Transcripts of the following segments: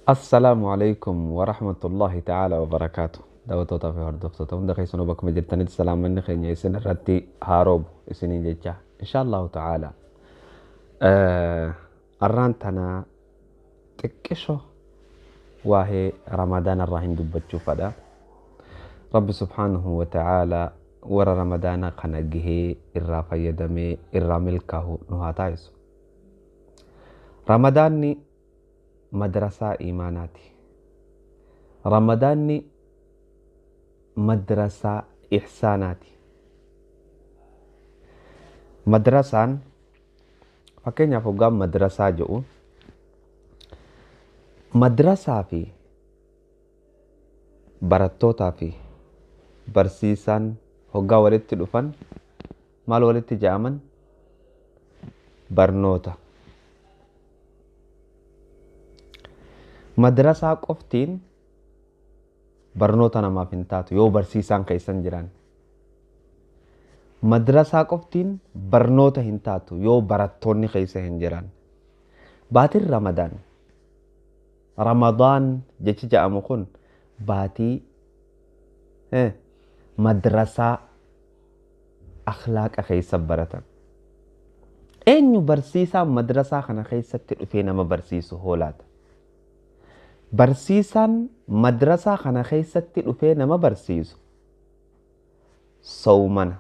Assalaamu alaikum warahmatullahi ta'ala wabarakaatu. Daawwattootaa fi hordoftoota hunda keessanuu bakkuma jirtanitti salaamanni keenya isin irratti haa roobu isiniin jecha insha Allahu ta'ala. Arraan tana xiqqisho waa'ee Ramadaana irraa hin dubbachuufadha. Rabbi subhaanahu wa ta'ala warra Ramadaana kana gahee irraa fayyadamee irraa milkaa'u nu haa taasisu. Ramadaanni madrasaa imaanaati. Ramadaanni madrasaa ihsaanaati. Madrasaan fakkeenyaaf hoggaan madrasaa jedhu madrasaa fi barattootaa fi barsiisaan hoggaa walitti dhufan maal walitti je'aman? Barnoota. Madrasaa qoftiin barnoota namaaf hin taatu yoo barsiisaan keessan jiran. Madrasaa qoftiin barnoota hin taatu yoo barattoonni keessa hin jiran. Baatiin Ramadaan. Ramadaan jechi jedhamu kun baatii madrasaa akhlaaqa keessa baratan. Eenyu barsiisaan madrasaa kana keessatti dhufee nama barsiisu hoolaata? Barsiisaan madrasaa kana keessatti dhufee nama barsiisu soomana.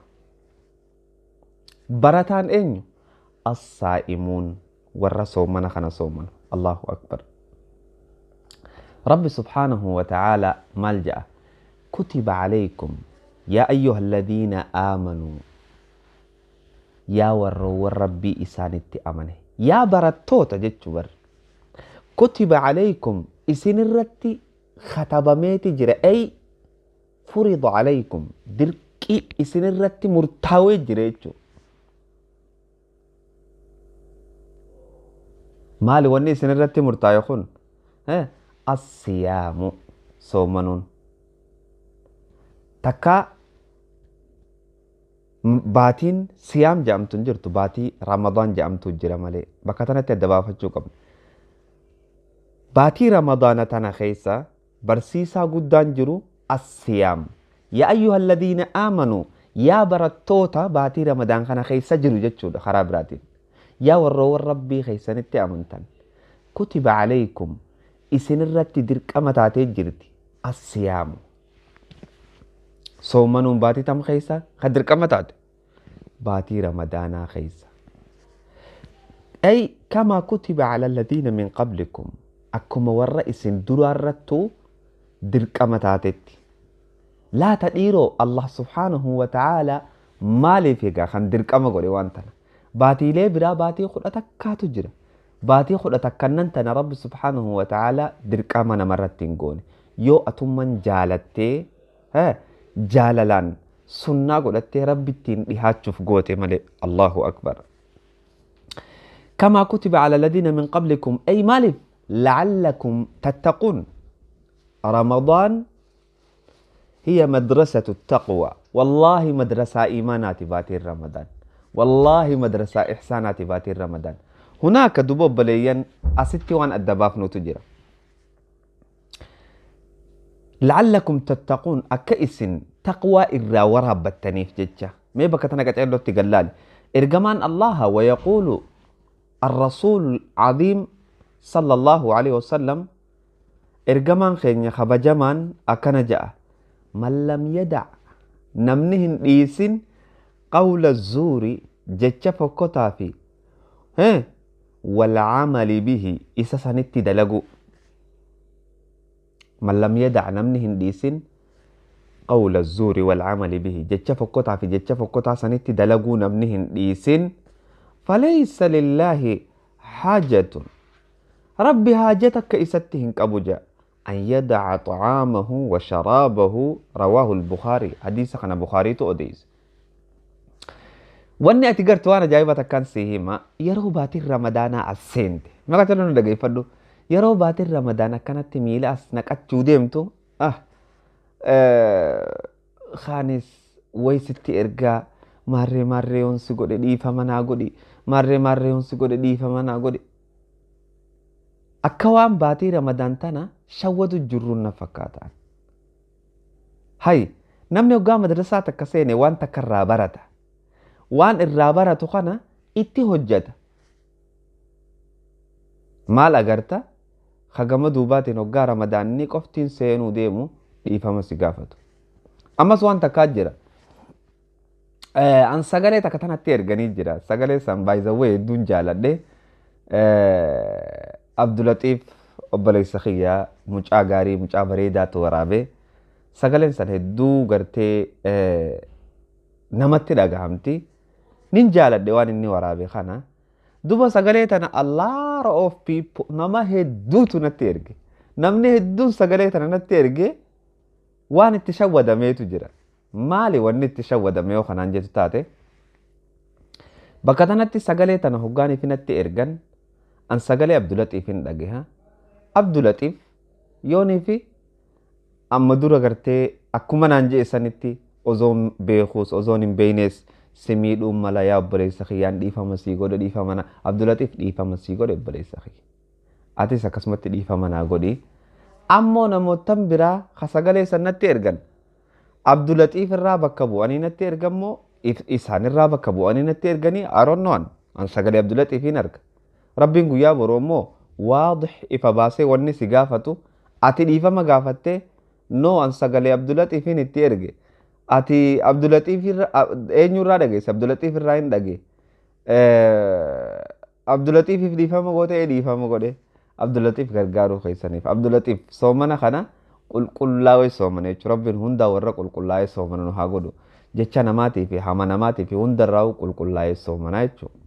Barataan eenyu? Assaa'imuun, warra soomana kana soomana. Allahu akbar. Rabbi subhaanahu wa ta'ala maal jedha? Kutiba alaykum yaa ayyuha alladhiina aamanuu, yaa warroowwan rabbii isaanitti amane, yaa barattoota jechuu bar. Kutiba alaykum isin irratti katabameeti jira, ay furida alaykum, dirqii isin irratti murtaawee jira jechuudha. Maali wanni isin irratti murtaawe kun? Assiyaamu, soomanuun. Takka baatiin siyaam jedhamtu hin jirtu, baatii Ramadaan jedhamtu jira malee. Bakka tanatti adda baafachuu qabna. Baatii Ramadaana tana keessa barsiisaa guddaan jiru assiyaam. Yaa ayyuha alladhiina aamanuu, yaa barattoota baatii Ramadaan kana keessa jiru jechuudha karaa biraatiin. Yaa warroowwan rabbii keessanitti amantan. Kutiba alaykum, isin irratti dirqama taatee jirti assiyaamu. Soomanuun baatii tam keessa kan dirqama taate? Baatii Ramadaanaa keessa. Ay kama kutiba ala alladhiina min qablikum, akkuma warra isin duraarrattuu dirqama taatetti. Laata dhiiroo Allah subhaanahu wa ta'ala maaliif egaa kan dirqama godhe waan tana? Baatiilee biraa baatii 11 jira. Baatii 11 tana Rabbi subhaanahu wa ta'ala dirqama namarratti hin goone. Yoo atumman jaalattee jaalalaan sunnaa godhattee Rabbi ittiin dhihaachuuf goote malee. Allahu akbar. Kamaa kutiba ala alladhiina min qablikum, ay maaliif? لعلكم تتقون. رمضان هي مدرسة التقوى. والله مدرسة إيمانات باتي رمضان، والله مدرسة إحسانات باتي رمضان. هناك دبوب بليا أستي وان الدباف نتجرى. لعلكم تتقون، أكئس تقوى إرى ورهب التنيف جتشا ما بكتنا قد تقلال إرجمان الله. ويقول الرسول العظيم صلى الله عليه وسلم إرجمان خيني خبجمان أكن جاء من لم يدع نمنهن إيسن قول الزور جتش فكتا في والعمل به إسا سنتي دلقو. من لم يدع نمنهن إيسن قول الزور والعمل به جتش فكتا في جتش فكتا سنتي دلقو نمنهن إيسن فليس لله حاجة، ربي حاجتك إستهن كأبوجا أن يدع طعامه وشرابه. رواه البخاري. حديث كان بخاري تؤديس. واني أتقرت وانا جايبة كان سيهما يرو باتي رمضان السنت ما قلت لهم دقي فدو يرو باتي رمضان كانت تميل أسنك أتشوديمتو خانس ويستي إرقا ماري ماري ونسي قولي ديفا منا قولي ماري ماري ونسي قولي ديفا منا قولي. Akka waan baatii Ramadaan tana shawwatu jirruun na fakkaata. Hay namni hoggaa madrasaa takka seene waan takka irraa barata. Waan irraa baratu kana itti hojjata. Maal agarta? Hagama duubaatiin hoggaa Ramadaanni qoftiin seenuu deemu dhiifama si gaafatu. Ammas waan takkaa jira. An sagalee takka tanatti erganii jira. Sagalee san baay'izawwee hedduun jaaladhe. Abdulatiif obboleessa kiyyaa mucaa gaarii mucaa bareedaatu waraabee sagaleen san hedduu gartee namatti dhagahamti. Nin jaaladhe waan inni waraabe kana. Duba sagalee tana a lot of people nama hedduutu natti erge. Namni hedduun sagalee tana natti erge waan itti shawwadameetu jira. Maali wanni itti shawwadame yoo kanaan jettu taate? Bakka tanatti sagalee tana hoggaaniif natti ergan an sagalee Abdulatiif hin dhageha. Abdulatiif yoonii fi amma dura gartee akkuma naan je'e sanitti osoon beekuus osoon hin beeynees si miidhuun mala yaa obboleessa kiyyaan dhiifama sii godhe dhiifama na Abdulatiif dhiifama sii godhe obboleessa kiyya. Atis akkasumatti dhiifama naa godhi. Ammoo namootan biraa ka sagalee san natti ergan Abdulatiif irraa bakka bu'anii natti ergammoo isaan irraa bakka bu'anii natti erganii aroonno'an an sagalee Abdulatiif hin arga. Rabbiin guyyaa boruu immoo waadix ifa baasee wanni si gaafatu ati dhiifama gaafattee noo an sagalee Abdulatiif hin itti erge. Ati Abdulatiif eenyurraa dhageesse? Abdulatiif irraa hin dhage. Abdulatiif dhiifama gootee dhiifama godhe. Abdulatiif gargaaruu keessaniif. Abdulatiif soomana kana qulqullaa'ee soomana jechuudha. Rabbiin hundaa warra qulqullaa'ee soomana nu haa godhu. Jecha namaatii fi hama namaatii fi hundarraa qulqullaa'ee soomana jechuudha.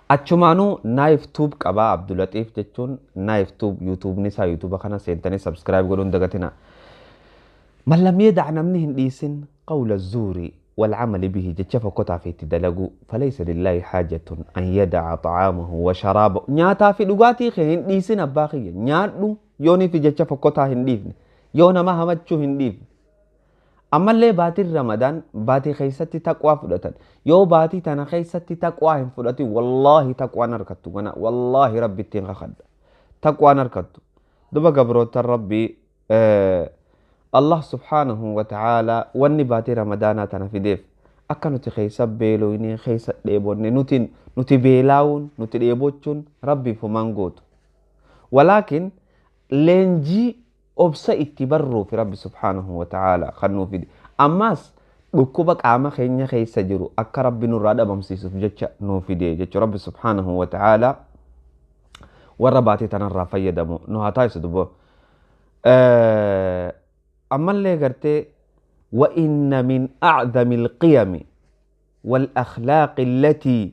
Achumaanuu Naayif Tuub qabaa Abdulatiif jechuun Naayif Tuub yuutuubni isaa yuutuuba kana seentanii subscribe godhuun dagatina. من لم يدع namni hin dhiisin قول الزور والعمل به jecha fokkotaa fi itti dalaguu فليس لله حاجة أن يدع طعامه وشرابه nyaataa fi dhugaatii kee hin dhiisin abbaa kiyya nyaadhu yoonii fi jecha fokkotaa hin dhiifne yoo nama hamachuu hin dhiifne. Ammallee baatiin Ramadaan baatii keessatti taqwaa fudhatan yoo baatii tana keessatti taqwaa hin fudhatin wallaahi taqwaan harkattu kana wallaahi rabbi ittiin kakadha taqwaan harkattu. Duba gabrootan rabbii Allah subhaanahu wa ta'ala wanni baatii Ramadaanaa tana fideef akka nuti keessa beelooynee keessa dheebonne nuti beelaa'uun nuti dheebochuun rabbiif homaan gootu. Walaakin leenjii obsa itti barruufi rabbi subhaanahu wa ta'ala kan nuu fide. Ammas dhukkuba qaama keenya keessa jiru akka rabbi nurraa dhabamsiisuuf jecha nuu fide jechuudha rabbi subhaanahu wa ta'ala warra baatii tanarraa fayyadamu nu haa taasisu dubbo. Ammallee gartee وإن من أعظم القيم والأخلاق التي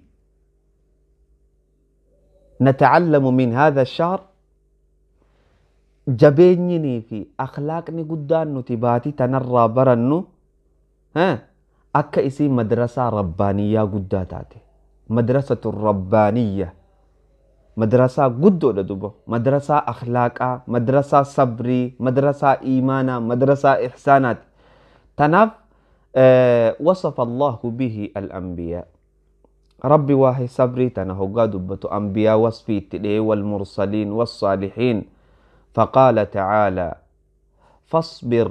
نتعلم من هذا الشهر jabeenyinii fi akhlaaqni guddaan nuti baatii tanarraa barannu akka isii madrasaa rabbaaniyyaa guddaa taate. Madrasatu rabbaaniyya madrasaa guddoodha duba madrasaa akhlaaqaa madrasaa sabrii madrasaa iimaanaa madrasaa ihsaanaati. Tanaaf wasafa Allahu bihi al-anbiyaa. Rabbi waa'ee sabrii tana hoggaa dubbatu anbiyaa wasfii itti dhihee wal-mursaliin was-saalihiin. فقال تعالى فاصبر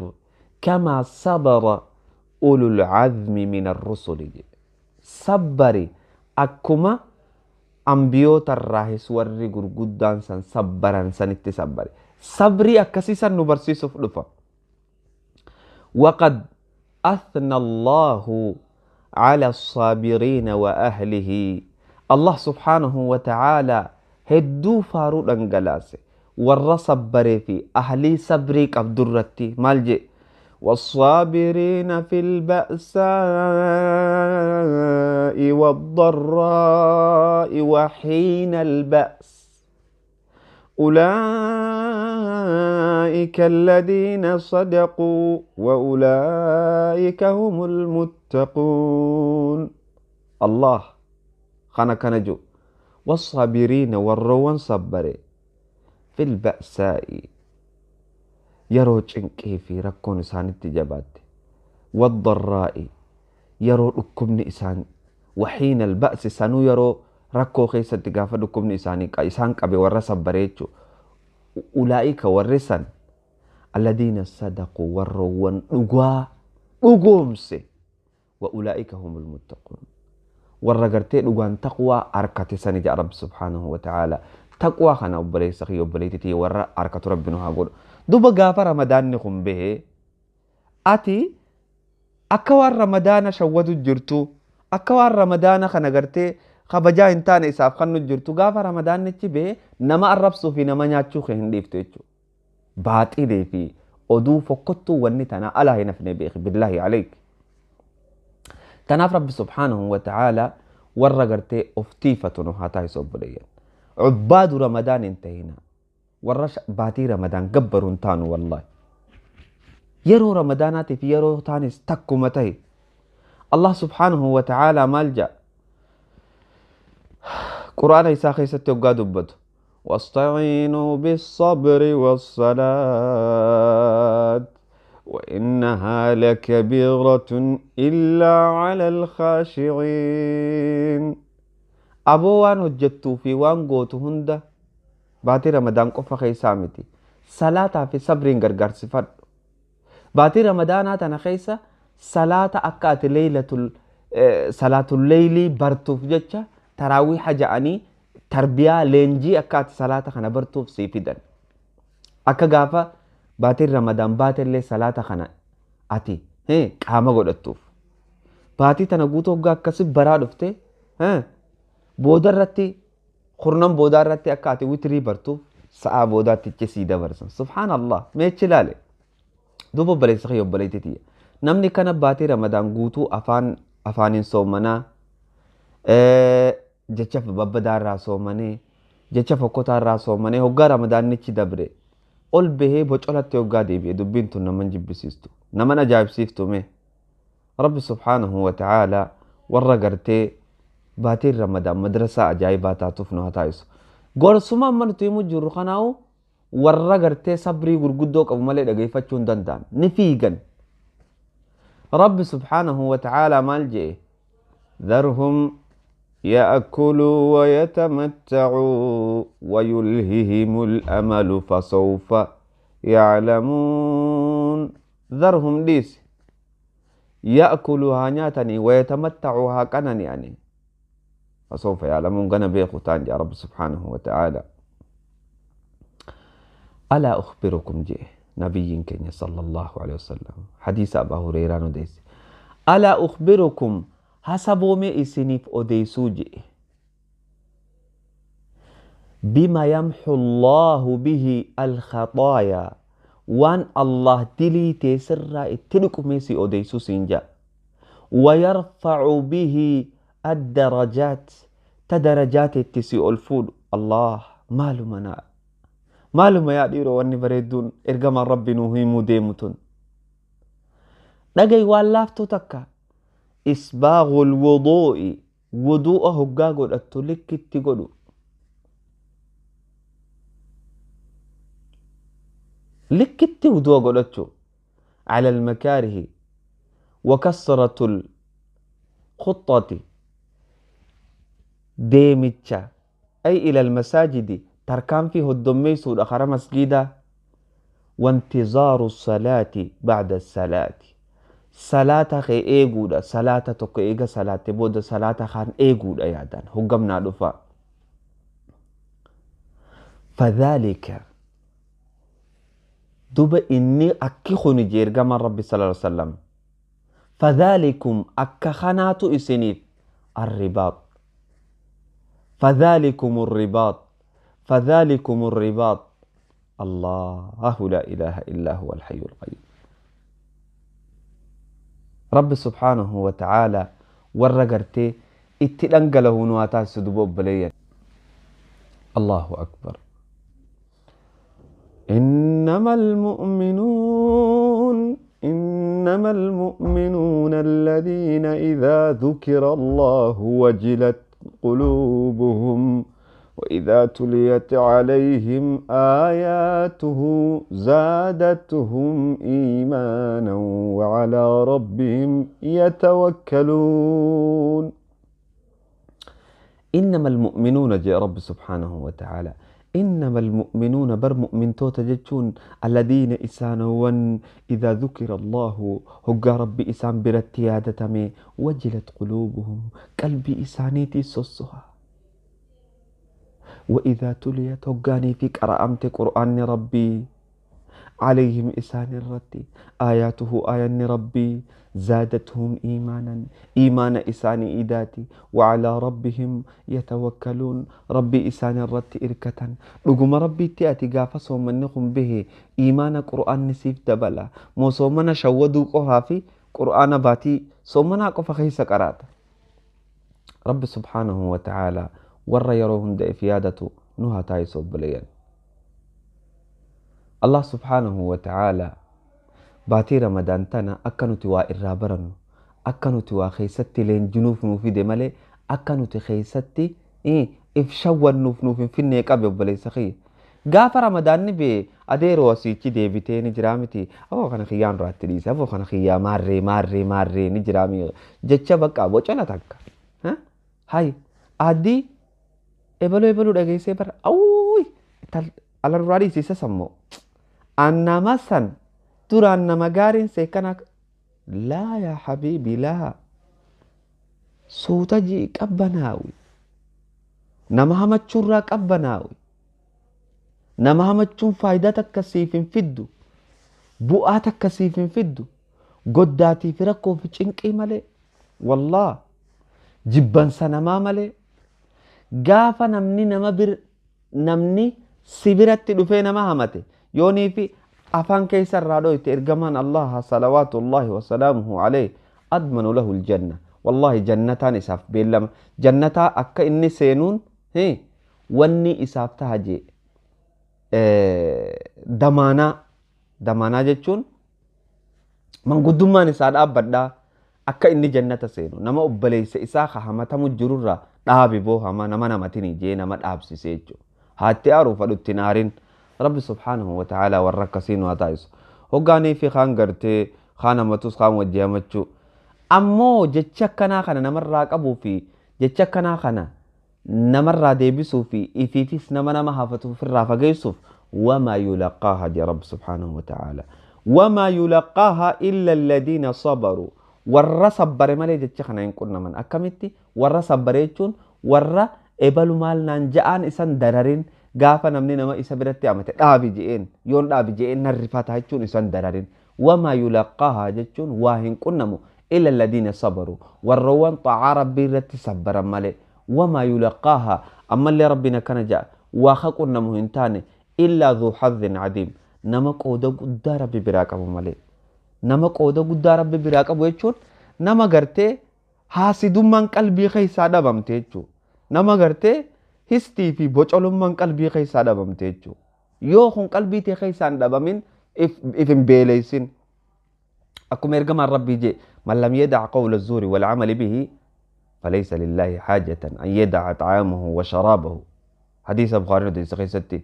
كما صبر أولو العزم من الرسل. صبري أكما أنبيوت الراهس ورّي قرقودان سن صبران سن اتسبري صبري أكسيسا نبرسيس فلفا. وقد أثنى الله على الصابرين وأهله. الله سبحانه وتعالى هدو فارو أنجلاسي warra sabbaree fi ahlii sabrii qabdurratti maal jedhe والصابرين في البأساء والضراء وحين البأس أولئك الذين صدقوا وأولئك هم المتقون. الله خنا كنجو والصابرين والروان صبري في البأساء yeroo cinqii fi rakkoon isaanitti jabaatte والضراء yeroo dhukkubni isaan وحين البأس sanuu yeroo Rakkoo keessatti gaafa dhukkubni isaanii isaan qabe warra sabbaree jechuudha. Ulaa'ika warri san alladiina sadaquu warroowwan dhugaa dhugoomse wa ulaa'ika humul muttaquun. Warra gartee dhugaan taqwaa harkate sani jedha Rabbi subhaanahu wa ta'aala. Taqwaa kana obboleessa kiyya obboleettitii warra harkatu Rabbi nu haa godhu. Duba gaafa ramadaanni kun bahee ati akka waan ramadaana shawwatu jirtu akka waan ramadaana kana gartee kabajaa hin taane isaaf kan nu jirtu gaafa ramadaannichi bahee nama arrabsuu fi nama nyaachuu kee hin dhiiftu jechuudha. Baaxilee fi oduu fokkottuu wanni tanaa alaa hin hafne beeki billaahi aleek. Tanaaf Rabbi subhaanahu wa ta'aala warra gartee of tiifatu nu haa taasisu obboleeyyan. Cubbaadu ramadaan hin tahina. Warra baatii ramadaan gabbaru hin taanu wallaahi. Yeroo ramadaanaatiif yeroo taanis takkuma tahe. Allah subhaanahu wa ta'aala maal jedha? Quraana isaa keessatti hoggaa dubbatu. واستعينوا بالصبر والصلاة وإنها لكبيرة إلا على الخاشعين. أبو وان هجتو في وان قوتو هندا باتي رمضان قفا خيسامتي صلاة في صبر غرغر صفر باتي رمضان تانا خيسا صلاة أكات ليلة صلاة الليل برتوف جتشا تراويح جa'anii tarbiyaa leenjii akka ati salaata kana bartuuf sii fidan. Akka gaafa baatiin ramadaan baatellee salaata kana ati qaama godhattuuf. Baatii tana guutuu hoggaa akkasi baraa dhufte booda irratti kurnan boodaa irratti akka ati witirii bartuuf sa'aa boodaatti ichi sii dabarsan. Subhaanallah meechi ilaale. Duuba obboleessa kiyya obboleettii tiyya. Namni kana baatii ramadaan guutuu afaaniin soomanaa jecha babbadaa irraa soomanee jecha fokkotaa irraa soomanee hoggaa ramadaannichi dabre ol bahee bocolatti hoggaa deebi'e dubbiin tun naman jibbisiistu naman ajaa'ibsiiftu mee Rabbi subhaanahu wa ta'aala warra gartee baatiin ramadaan madrasaa ajaa'ibaa taatuuf nu haa taasisu. Gorsuma amma nuti himuu jirru kanaa'u warra gartee sabrii gurguddoo qabu malee dhageeffachuu hin danda'an ni fiigan. Rabbi subhaanahu wa ta'aala maal jedhe? ذرهم يأكلوا ويتمتعوا ويلههم الأمل فسوف يعلمون. ذرهم ليس يأكلوا هانياتني ويتمتعوا هاكنني يعني فسوف يعلمون. قنا بيخوتان يا رب سبحانه وتعالى. ألا أخبركم جه نبي كني صلى الله عليه وسلم حديث أبا هريرة نديس ألا أخبركم حسبومي إسنيف أوديسو جه بما يمحو الله به الخطايا وان الله دلي تسرى اتلكميسي أوديسو سنجا ويرفع به الدرجات تدرجات التسي الفول. الله مالو منا مالو ما يديرو واني بريدون ارقم ربي نوهيمو ديمتون لقي والافتو تكا إسباغ الوضوء وضوءه قاقل التلك التقلو لكت وضوء قلتشو على المكاره وكسرة الخطة ديمتشا أي إلى المساجد تركان فيه الدميس والأخرى مسجدا وانتظار الصلاة بعد الصلاة صلاة خي إيجودا صلاة تك إيجا صلاة بود صلاة خان إيجودا يادان هجمنا دفا. فذلك دوب إني أكخوني جيرجا من ربي صلى الله عليه وسلم فذلكم أكخنات إسنيف الرباط فذلكم الرباط فذلكم الرباط. الله لا إله إلا هو الحي القيوم. رب سبحانه وتعالى ورقرتي اتلنقله نواتاس دبوب بليا. الله أكبر. إنما المؤمنون الذين إذا ذكر الله وجلت قلوبهم وإذا تليت عليهم آياته زادتهم إيمانا وعلى ربهم يتوكلون. إنما المؤمنون جاء رب سبحانه وتعالى إنما المؤمنون بر مؤمن توتا جتشون الذين إسانوا إذا ذكر الله هقا ربي إسان برتيادة وجلت قلوبهم قلبي إسانيتي سوسها وإذا تليت هقاني فيك أرأمت قرآن ربي عليهم إسان الرتي آياته آيان ربي زادتهم إيمانا إيمان إسان إداتي وعلى ربهم يتوكلون ربي إسان الرتي إركة رقم ربي تأتي قافصهم منكم به إيمان قرآن نسيف دبلا مو صومنا شودوا قها في قرآن باتي صومنا قف خيس قرات رب سبحانه وتعالى ور يروهن دئفيادته نها تايسو بليان الله سبحانه وتعالى باتي رمضان تنا أكنو توا إرابرن أكنو توا خيستي لين جنوف نوفي دمالي أكنو تخيستي إيه إفشوّن نوف نوف فيني كابي بلي سخي غاف رمضان نبي أديرو وسيتي ديبتي نجرامتي أبو خنا خيان راتليس أبو خنا خيا ماري ماري ماري نجرامي جتشا بقى بوچنا تك ها هاي أدي إبلو إبلو دعيسة بر أوي تل على الرادي سيسا سمو أنما سن ترى أنما قارن سيكنك لا يا حبيبي لا سوتجي كبناوي نما همتشورا كبناوي نما همتشون فايدتك كسيف فدو بؤاتك كسيف فدو قداتي فرقو في چنكي مالي والله جبان سنما مالي قافا نمني نما بر نمني سبرت دفين ما همته يوني في أفان كيسر رادويت إرجمان الله صلوات الله وسلامه عليه أضمن له الجنة والله جنتان إساف بيلم جنتا أكا إني سينون هي واني إساف تهجي دمانا دمانا جتشون من قدومان إساد أبدا أكا إني جنة سينون نما أبليس إساخ همتا مجرورة دابي بوها ما نما نمتني جي نما دابسي سيجو هاتي أعرف التنارين رب سبحانه وتعالى والركسين وتايس هقاني في خان قرتي خان متوس خان وجهمتشو أمو جتشكنا خنا نمر أبو في جتشكنا خنا نمر ديبسو في إفيفيس نما نما هافتو في الرافق يوسف وما يلقاها دي رب سبحانه وتعالى وما يلقاها إلا الذين صبروا ورا صبر مالي جتشكنا ينقلنا من أكمتي ورا صبريتشون ورا إبلو مالنا جاءن إسان درارين gaafa namni nama isa biratti amate dhaabi je'een yoon dhaabi je'een narrifata jechuun isan dararin wamaa yulaqqaahaa jechuun waa hin qunnamu illa alladhiina sabaru warroowwan xaa'aa rabbii irratti sabbaran malee wamaa yulaqqaahaa ammallee rabbiin akkana ja'a waa ka qunnamu hin taane illaa dhuu hazzin cadiim nama qooda guddaa rabbi biraa qabu malee nama qooda guddaa rabbi biraa qabu jechuun nama gartee haasidummaan qalbii keessaa dhabamte jechuudha nama gartee histii fi bocolummaan qalbii keessaa dhabamte jechuudha. Yoo kun qalbii tee keessaa hin dhabamin if hin beeleysin. Akkuma ergamaan rabbii jee man lam yadac qawla zuuri wal camali bihi falaysa lillaahi haajatan an yadaca xaamahu wa sharaabahu. Hadiisa Bukhaarii odeessa keessatti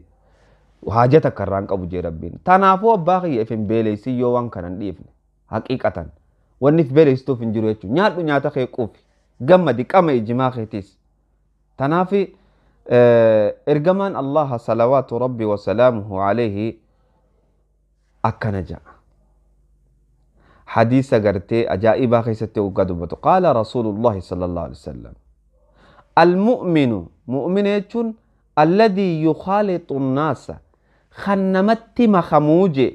haajata akka irraa hin qabu jee rabbiin. Tanaafuu abbaa kiyya if hin beeleysin yoo waan kana hin dhiifne haqiiqatan wanni if beeleystuuf hin jiru jechuudha. Nyaadhu nyaata kee quufi gammadi qama ijimaa keetiis. Tanaafi إرجمان الله صلوات ربي وسلامه عليه أكنجا حديث قرتي أجائب خيستي وقدبته قال رسول الله صلى الله عليه وسلم المؤمن مؤمن يجون الذي يخالط الناس خنمت مخموجي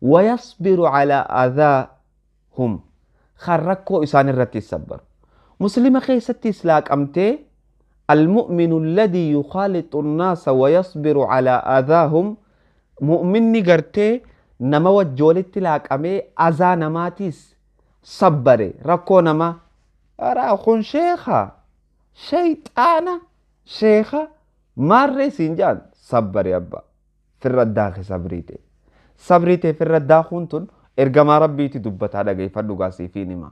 ويصبر على أذاهم خركو إسان الرتي السبر مسلم خيستي سلاك أمتي المؤمن الذي يخالط الناس ويصبر على أذاهم مؤمن قرتي نما وجولت لك أمي أذا نماتيس صبري ركو نما أرى شيخة شيطانة شيخة ماري سنجان صبري أبا في الرداخ صبريتي صبريتي في الرداخ انتن إرقما ربيتي دبت على قيفة لقاسي فيني ما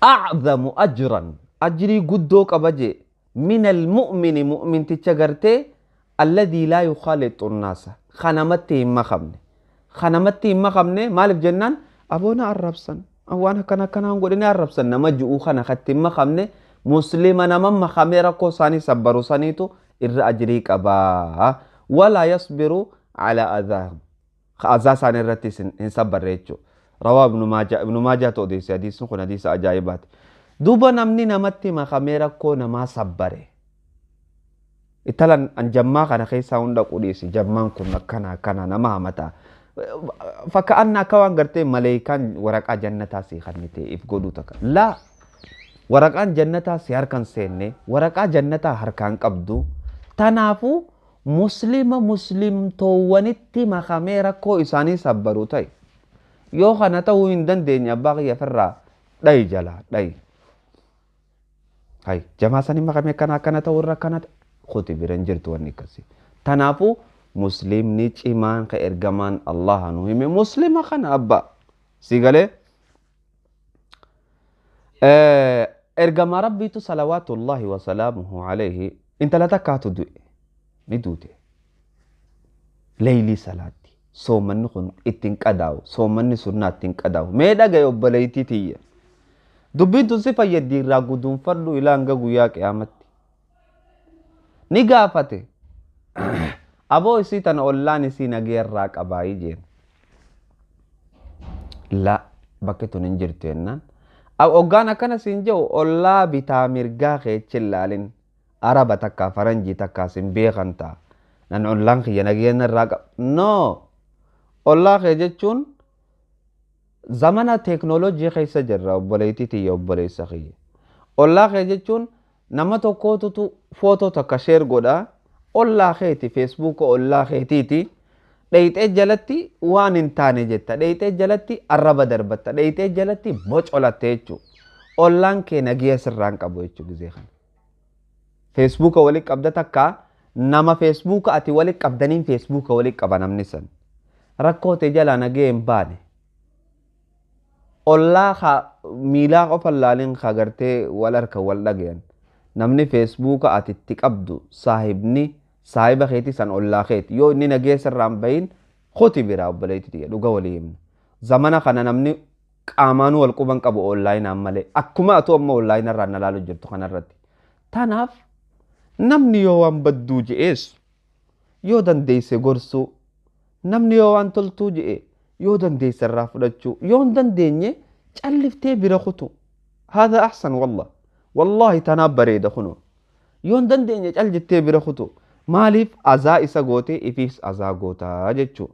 أعظم أجراً أجري قدوك أبجي من المؤمن مؤمن تتشغرتي الذي لا يخالط الناس خنمتي ما خمني خنمتي ما خمني مالف جنان أبونا الربسن أو أنا كنا كنا نقول إني الربسن نما جؤو خنا ختي ما خمني Muslima nama makamee rakkoo isaanii sabbaru saniitu irra ajrii qabaa. Walaa yasbiru calaa adhaahum. Azaa isaanii irratti hin sabbarre jechuudha. Rawaa Ibnu Maajaa, Ibnu Maajaatu odeesse hadiisni kun hadiisa ajaa'ibaati. Duuba namni namatti makamee rakkoo namaa sabbare. Intalan an jammaa kana keessaa hunda qudhiisi jammaan kun akkana akkana nama hamata. Fakkaanna akka waan gartee maleekaan waraqaa jannataa si kennite if godhuu takka. Laa, waraqaan jannataa si harkan seenne, waraqaa jannataa harkaan qabdu. Tanaafuu muslima muslimtoowwanitti makamee rakkoo isaanii sabbaru ta'e. Yoo kana ta'uu hin dandeenye, abbaa kiyya ofirraa dhayi, jalaa dhayi. Hay, jamaa sanii makamee akkana akkana ta'uu irra akkana kuti bira hin jirtu wanni akkasii. Tanaafuu muslimni cimaan ka ergamaan Allah nu hime muslima kana abbaa. Si galee? Ergamaa Rabbiitu salawaatullahi wasalaamuhu alayhi intala takkaatu du'e, ni duute. Leeylii salaatti. Soomanni kun ittiin qadaa'u, soomanni sunnaa ittiin qadaa'u. Mee dhagaye obboleettii tiyya. Dubbiin tun si fayyaddi, irraa guduunfadhu ilaa hanga guyyaa qiyaamatti. Ni gaafate. Aboo, isii tana ollaan isii nagee irraa qabaayii jeen. La, bakki tun hin jirtu jennaan. Hoggaan akkana siin jedhu, ollaa bitaa mirgaa keechi ilaalin. Araba takkaa faranjii takkaa sin beekan ta'a. Nan ollaan kiyya nageenya irraa qaba. No! Ollaa kee jechuun zamana teeknooloojii keessa jirra, obboleettii tiyya, obboleessa kiyya. Ollaa kee jechuun nama tokkootutu footoo takka share godha. Ollaa keeti, feesbuuka ollaa keetiiti. Dheeyxee jalatti waan hin taane jetta. Dheeyxee jalatti arraba darbatta. Dheeyxee jalatti bocolatte jechuudha. Ollaan kee nagiya sirraan qabu jechuudha gizee kana. Feesbuuka walitti qabda takka, nama feesbuuka ati walitti qabdaniin feesbuuka walitti qaba namni san. Rakkoo ta'e jalaa nagee hin baane. Ollaa ka miilaa qofa laalin ka gartee wal harka wal dhagayan. Namni feesbuuka ati itti qabdu saahibni saahiba keetii san ollaa keeti. Yoo inni nagee sirraan bahin kuti biraa, obboleettii tiyya, dhuga walii himna. Zamana kana namni qaamaanuu wal quban qabu onlaayinaan malee, akkuma atu amma onlaayinarraan na laalu jirtu kanarratti. Tanaaf namni yoo waan badduu je'ees yoo dandeesse gorsuu, namni yoo waan toltuu je'e yoo dandeesse irraa fudhachuu, yoo hin dandeenye calliftee bira kutu. Haadha ahsan wallah. Wallaahi tanaaf bareeda kunoo. Yoo hin dandeenye cal jettee bira kutu. Maaliif azaa isa gootee ifiis azaa gootaa jechuudha.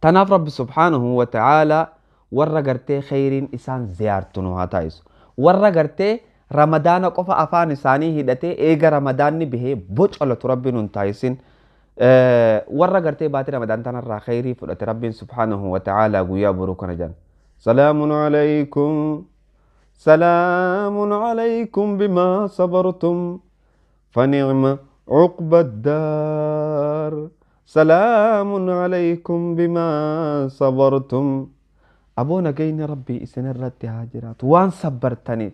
Tanaaf Rabbi subhaanahu wa ta'aalaa warra gartee kheyriin isaan ziyaartu nu haa taasisu. Warra gartee Ramadaana qofa afaan isaanii hidhatee eega Ramadaanni bahee bocolatu Rabbi nun taasisin. Warra gartee baatii Ramadaan tanarraa kheyrii fudhate Rabbiin subhaanahu wa ta'aalaa guyyaa boruu kana jedhan. Salaamun alaykum. Salaamun alaykum bimaa sabartum. فنعم عقبى الدار. سلام عليكم بما صبرتم. Aboo, nagayni Rabbii isin irratti haa jiraatu waan sabbartaniif,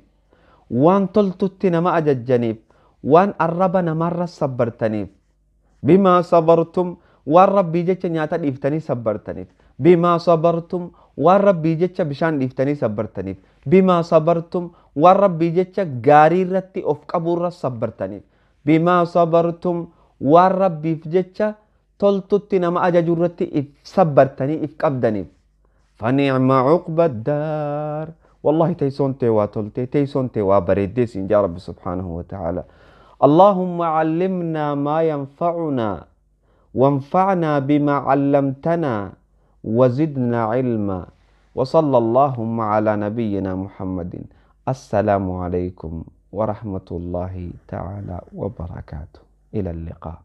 waan toltutti nama ajajjaniif, waan arraba namarra sabbartaniif. بما صبرتم, waan Rabbii jecha nyaata dhiiftanii sabbartaniif. بما صبرتم, waan Rabbii jecha bishaan dhiiftanii sabbartaniif. بما صبرتم, waan Rabbii jecha gaarii irratti of qabuurra sabbartaniif. بما صبرتم, waan Rabbiif jecha toltutti nama ajaju irratti if sabbartanii if qabdaniif. فنعم عقبى الدار. والله teessoon tee waa toltee, teessoon tee waa bareeddee siin jaa Rabbi subhaanahu wa ta'ala. اللهم علمنا ما ينفعنا وانفعنا بما علمتنا وزدنا علما، وصلى اللهم على نبينا محمد. السلام عليكم ورحمة الله تعالى وبركاته. إلى اللقاء.